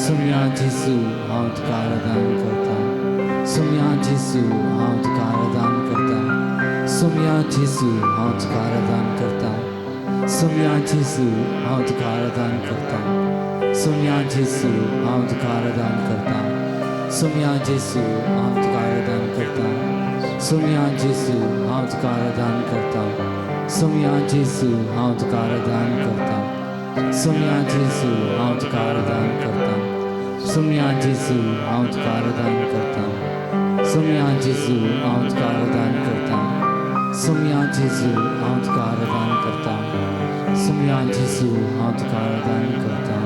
सोम्या जेजू हांव तुका आराधन करता. सोम्या जेजू हांव तुका आराधन करता. सोम्या जेजू हांव तुका आराधन करता. सोम्या जेजू हांव तुका आराधन करता. सोम्या जेजू हांव तुका आराधन करता. सोम्या जेजू हांव तुका आराधन करता. सोम्या जेजू हांव तुका आराधन करता. सोम्या जेजू हांव तुका आराधन करता. सोम्या जेजू हांव तुका आराधन करता. सोम्या जेजू हांव तुका आराधन करता. सोम्या जेजू हांव तुका आराधन करता. सोम्या जेजू हांव तुका आराधन करता. सोम्या जेजू हांव तुका आराधन करता.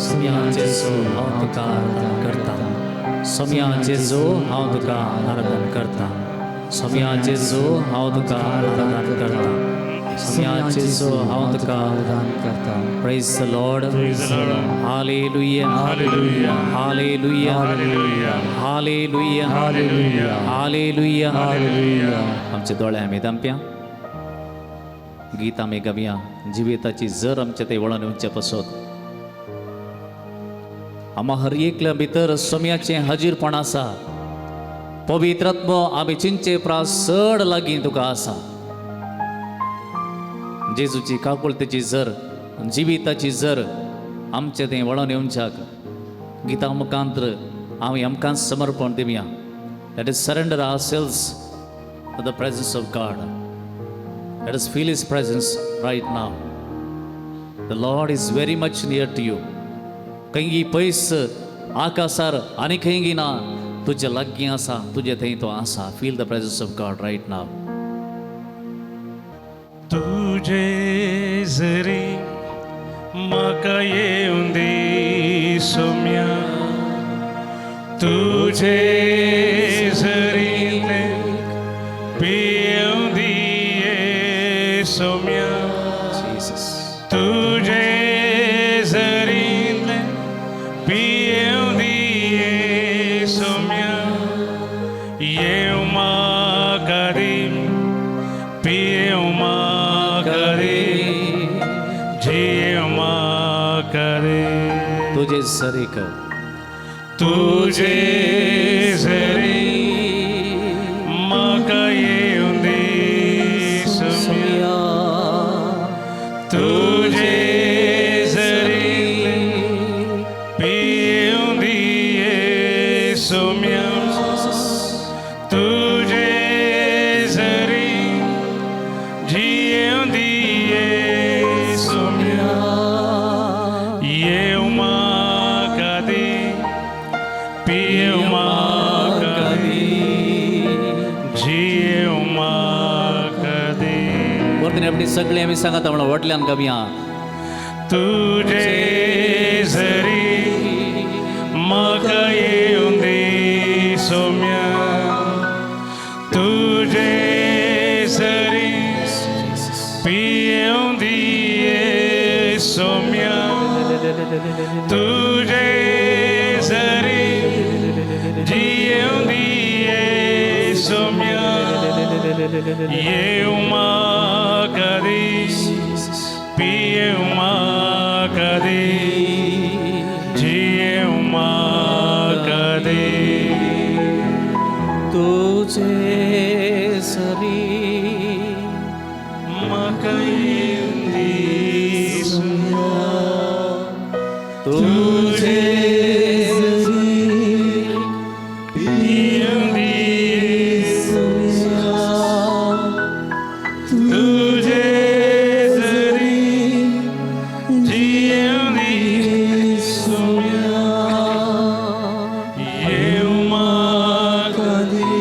सोम्या जेजू हांव तुका आराधन करता. सोम्या जेजू हांव तुका आराधन करता. सोम्या जेजू हांव तुका आराधन करता. सोम्या जेजू हांव तुका आराधन करता. Praise the Lord. Praise the Lord. Hallelujah. Hallelujah. Hallelujah. Hallelujah. Hallelujah. Hallelujah. Hallelujah. Hallelujah. आमचे दोळे आमी धांपया, गीत आमी गावया. जिविताची जर आमच्या ते वळण येवचे पासत आमा हर एकल्या भितर सोम्याचें हाजीरपण आसा. पवित्र आत्मो आमी चिंचे प्रास चड लागीं तुका आसा. जेजूची काकुळतेची जर, जिविताची जर आमचे तें वळण येवच्याक गीता मुखांत्र आमी आमकां समर्पण दिवया. Let us surrender ourselves to the presence of God. Let us feel His presence right now. The Lord is very much near to you. खंयी पयस आकाशार आनी खंयगी ना, तुजे लागीं आसा, तुजे थंय तो आसा. Feel the presence of God right now. तुझे जरी म्हाका येवंदी सोम्या, तुझे जरी पियेवंदी सोम्या. Jesus. तुझे जरी पियेवंदी सोम्या, येव म्हाका दी, पियेव म्हाका दी, जियेव म्हाका दी. तुजे सरीक. तुझे जरी म्हाका येवंदी सोम्या, तुझे जरी पियेवंदी सोम्या, तुझे जरी जियेवंदी सोम्या, येव म्हाका दी, पियेव म्हाका दी, जियेव म्हाका दी. परतून आपली सगळी आमी सांगता म्हणून व्हडल्यान गावया. तुझे जरी म्हाका येवंदी सोम्या, तुझे जरी पियेवंदी सोम्या, तुझे जरी जियेवंदी सोम्या, येव म्हाका दी, पियेव म्हाका दी, जियेव म्हाका दी. तुझे सरी म्हाका येवंदी सोम्या, तुझे पियेवंदी तुझे जरी जियेवंदी सोम्या, येव म्हाका दी,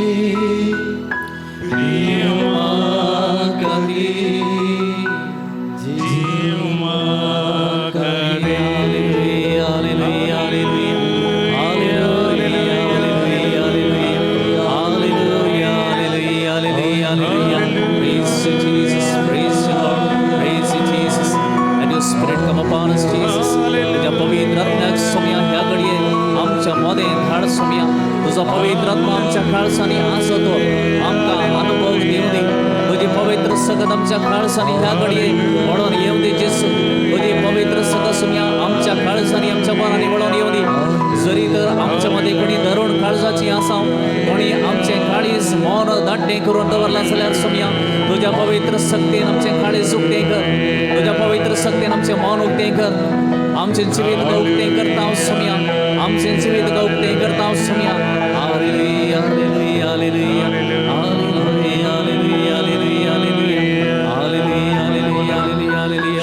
पियेव म्हाका दी, जियेव म्हाका दी. Hallelujah, hallelujah, hallelujah, hallelujah, hallelujah, hallelujah, hallelujah. Praise you, Jesus. Praise you, Lord. Praise you, Jesus. Let your spirit come upon us, Jesus. तुझ्या पवित्र आत्म्याक सोम्या ह्या घडये आमच्या मदें धाड सोम्या. तुजो पवित्र आत्मा आमच्या काळसांनी आसो, तो आमकां अनुभव दिवं दी. तुजी पवित्र सगत आमच्या काळसांनी ह्या घडये वळोन येवं दी जेसू. तुजी पवित्र सगत सोम्या आमच्या काळसांनी, आमच्या मनांनी वळोन येवं दी. जरी तर आमच्या मदें कोणी धरून काळजाची आसा, कोणी आमचें काळीज मौन दाड्डें करून दवरलां जाल्यार सोमया तुज्या पवित्र शक्तीन आमचें काळीज उक्तें कर, तुज्या पवित्र शक्तीन आमचें मौन उक्तें कर, आमचें जिवीत उक्तें करता सोमया, आमचें जिवीत उक्तें करता Somaiya. Hallelujah, hallelujah, hallelujah, hallelujah, hallelujah, hallelujah, hallelujah, hallelujah, hallelujah, hallelujah.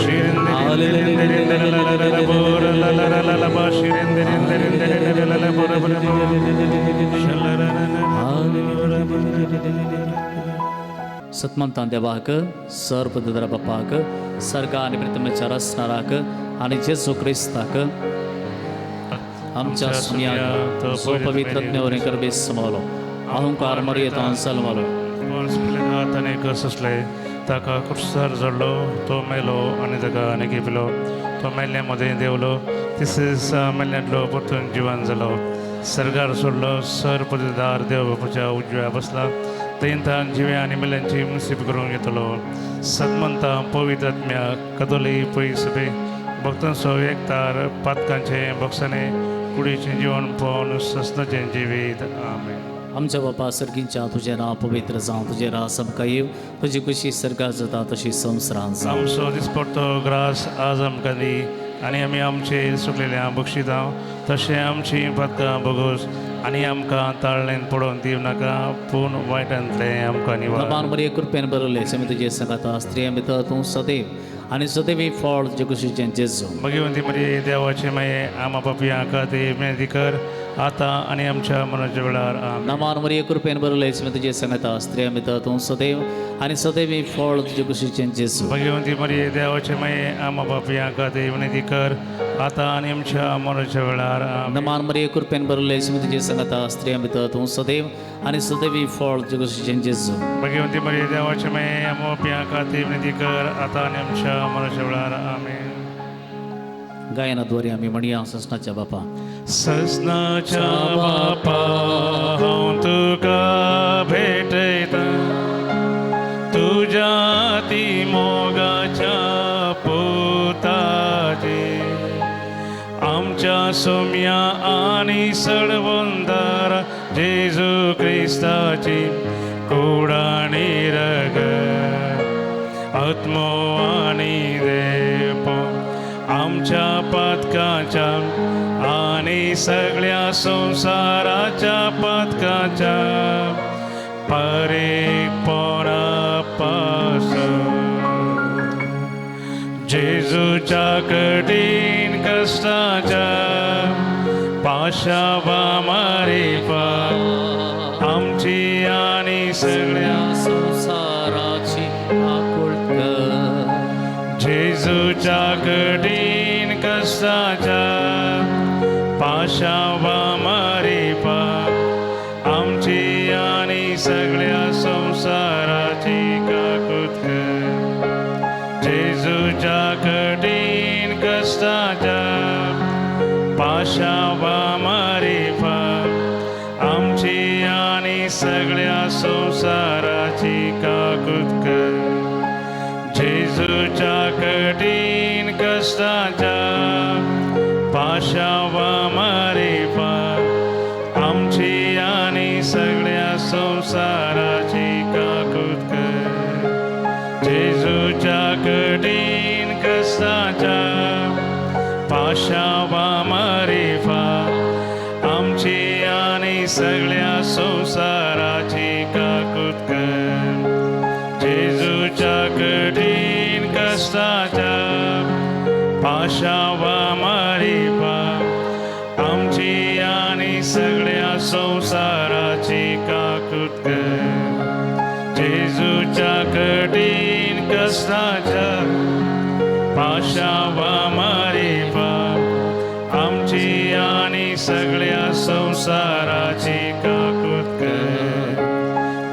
सतमंतान देवाक, सर्वदर बापाक, सर्गा आनी प्रथमेच्या रसणाराक आनी जेजू क्रिस्ताक आमच्या सुमयाक जो पवित्र ज्ञावरें करबे समवलो अहंकार मर्येतान सलमलो. ताणें कसले ताका कुर्सार जडलो, तो मेलो आनी ताका आनी घेपलो. तो मेल्ल्या मदें देंवलो, तिसरे दिसा मेल्ल्यांतलो परतून जिवन जालो. सर्गार सोडलो, सर पददार देव बापाच्या उजव्या बसला, थंय जिव्या आनी मेल्यांची मुसीब करूंक येतलो. सदमंता पवित्र आत्म्या कदोली पयसबे भक्तांचो एकतार पातकांचे बक्षाने कुडीचें जिवन पळोवन सस्नाचें जिवीत. आमेन. आमच्या बापा सर्गींच्या, तुजें नांव पवित्र जावं, तुजें राज आमकां येवं, तुजी खुशी सर्गात जाता तशी संवसारांत जावं. आमचो दिसपडतो ग्रास आज आमकां दी आनी आमी आमचे सुकलेल्या बक्षितां तशें आमची पातकां बगोस आनी आमकां ताळ्ळेन पडोवन दिवं नाका, पूण वायटांतलें आमकां निवार. नबान मरिये, कृपेन बरवले, आमी तुजे सांगाता, स्त्रियां भितर तूं सदैव आनी सदैव फळ तुजे कुशीचें जेजू. भगवंती मरिये, देवाचे माये, आमा पापयां खातीर विनंती कर आतां आनी आमच्या मरणाच्या वेळार. आमेन. नमान मरिये, कृपेन बरवले, आमी तुजे सांगाता, स्त्रियां भितर तूं सदैव आनी सदैव फळ तुजे कुशीचें जेजू. भगवंती मरिये, देवाचे माये, आमा पापयां खातीर विनंती कर आतां आनी आमच्या मरणाच्या वेळार. आमेन. नमान मरिये, कृपेन बरवले, आमी तुजे सांगाता, स्त्रियां भितर तूं सदैव आनी सदैव फळ तुजे कुशीचें जेजू. भगवंती मरिये, देवाचे माये, आमा पापयां खातीर विनंती कर आतां आनी आमच्या मरणाच्या वेळार. आमेन. गायनाद्वारे आमी म्हणया ससनाच्या बापा. ससनाच्या बापा, हांव तुका भेटयता, तुज्या ती मोगाच्या पुताचे, आमच्या सोम्या आनी सडवंदारा जेजू क्रिस्ताची कुडाणी रगत, आत्मो आनी देव आमच्या पातकाच्या आनी सगळ्या संवसाराच्या पातकाच्या परेकपणा पासून. जेजूच्या कठीण कष्टाच्या पाशावा मारिफा आमची आनी सगळ्या संवसाराची आकुळ कर. जेजूच्या कठीण कष्टाच्या पाशावा मारिफा आमची आनी सगळ्या संवसाराची काकूत कर. जेजूच्या कठीण कष्टाच्या पाशावा मारिफा आमची आनी सगळ्या संवसाराची काकूत कर. जेजूच्या कठीण कष्टाच्या पाशावा मारिफा आमची आनी सगळ्या संवसाराची काकूत कर. जेजूच्या कठीण कष्टाच्या पाशावा मारिफा आमची आनी सगळ्या संवसाराची काकूत कर. जेजूच्या कठीण कष्टाच्या पाशावा मारिफा आमची आनी सगळ्या संवसाराची काकूत कर. जेजूच्या कठीण कष्टाच्या पाशावा मारिफा आमची आनी सगळ्या संवसाराची काकूत कर.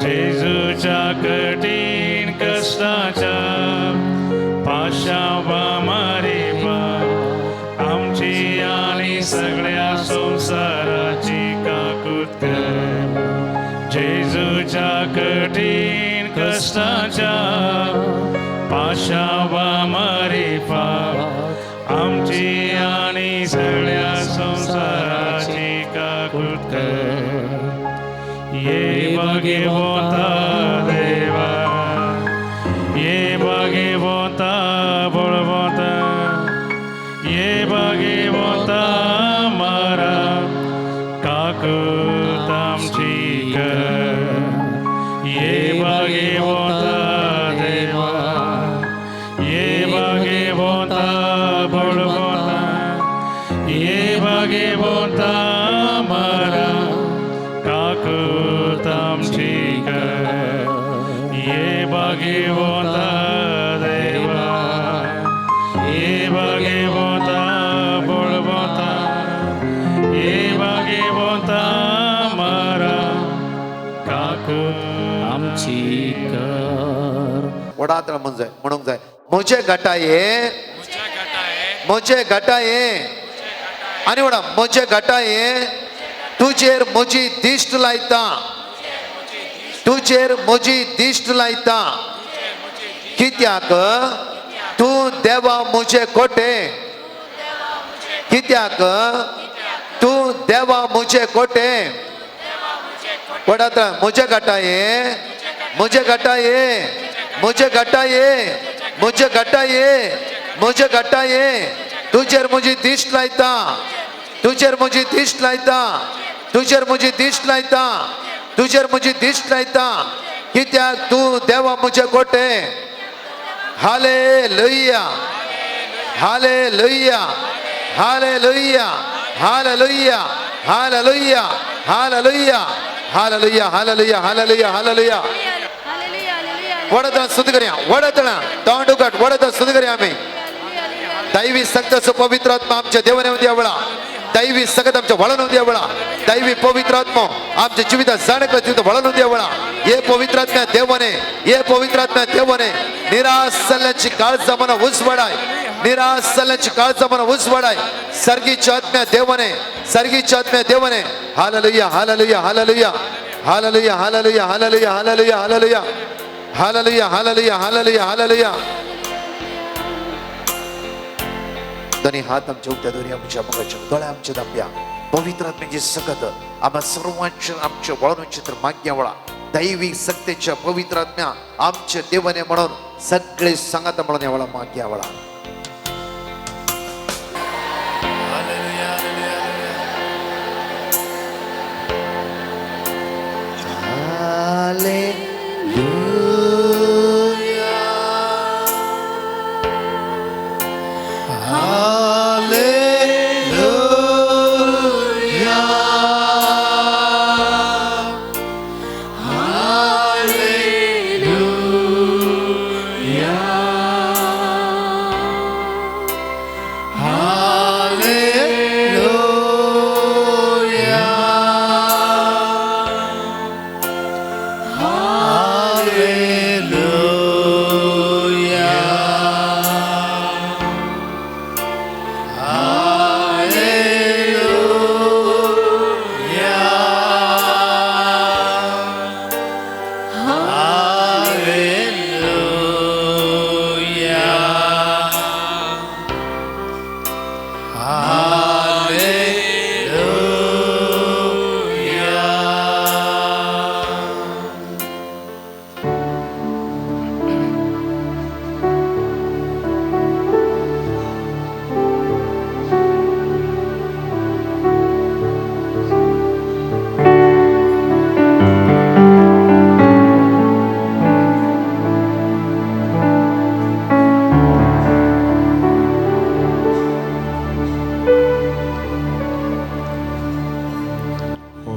जेजूच्या कठीण कष्टाच्या पाशावा मारिफा आमची आनी सगळ्या संवसाराची काकूत कर. जेजूच्या कठीण कष्टाच्या पाशावा मारिफा आमची आनी सगळ्या संवसाराची काकूट कर ये भगवंता देवा ये भगवंता बळवंता ये भगवंता मारा काकूट आमची कर ये भगवंता देवा ये भगवंता बळवंता ये भगवंता मारा काकूट आमची कर ये भगवंता देवा ये भगवंता बळवंता ये भगवंता मारा काकूट आमची कर. वडात म्हणून जाय म्हणूंक जाय म्हजे घटाये म्हजे घटाये आनी वडा म्हजे घटाये तुजेर म्हजी दिश्ट लायता तुजेर म्हजी दिश्ट लायता कित्याक तूं देवा म्हजे कोटे कित्याक तूं देवा म्हजे कोटे वडात म्हजे घटाये म्हजे घटाये म्हजे घटाये म्हजे घटाये म्हजे घटाये तुजेर म्हजी दिश्ट लायता तुजेर म्हजी दिश्ट लायता तुजेर म्हजी दिश्ट लायता तुजेर म्हजी दिश्ट लायता कित्याक तूं देवा म्हजे कोटे. Hallelujah hallelujah hallelujah hallelujah hallelujah hallelujah hallelujah hallelujah hallelujah hallelujah. वडतण सुद करया वडतण तोंड उगट वडतण सुद करया आमी. दैवी सक्तसो पवित्र आत्मा आमच्या देवाने द्या वेळा दैवी सकत आमच्या वळण द्या वेळा दैवी पवित्र आत्मा आमच्या जिवितात जाणकलं जिवित वळण द्या वेळा. हे पवित्र आत्म्या देवाने हे पवित्र आत्म्या देवाने निराश जाल्ल्याची काळजा मना उजवाडाय निराश जाल्ल्याची काळजा मना उजवाडाय. सर्गीच्या आत्म्या देवाने सर्गीच्या आत्म्या देवाने. Hallelujah hallelujah hallelujah hallelujah hallelujah hallelujah hallelujah hallelujah hallelujah hallelujah hallelujah hallelujah. दोन्ही हात आमच्या उक्त्या दोरी आमच्या मुखाच्या दोळे आमच्या दापया. पवित्र आत्म्याची सकत आम्हा सर्वांच्या आमच्या वळणाची तर मागण्या वळा दैवी सत्तेच्या पवित्र आत्म्या आमच्या देवाने म्हणून सगळे सांगत म्हणून या वळा मागण्या वळा.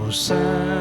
Hosanna.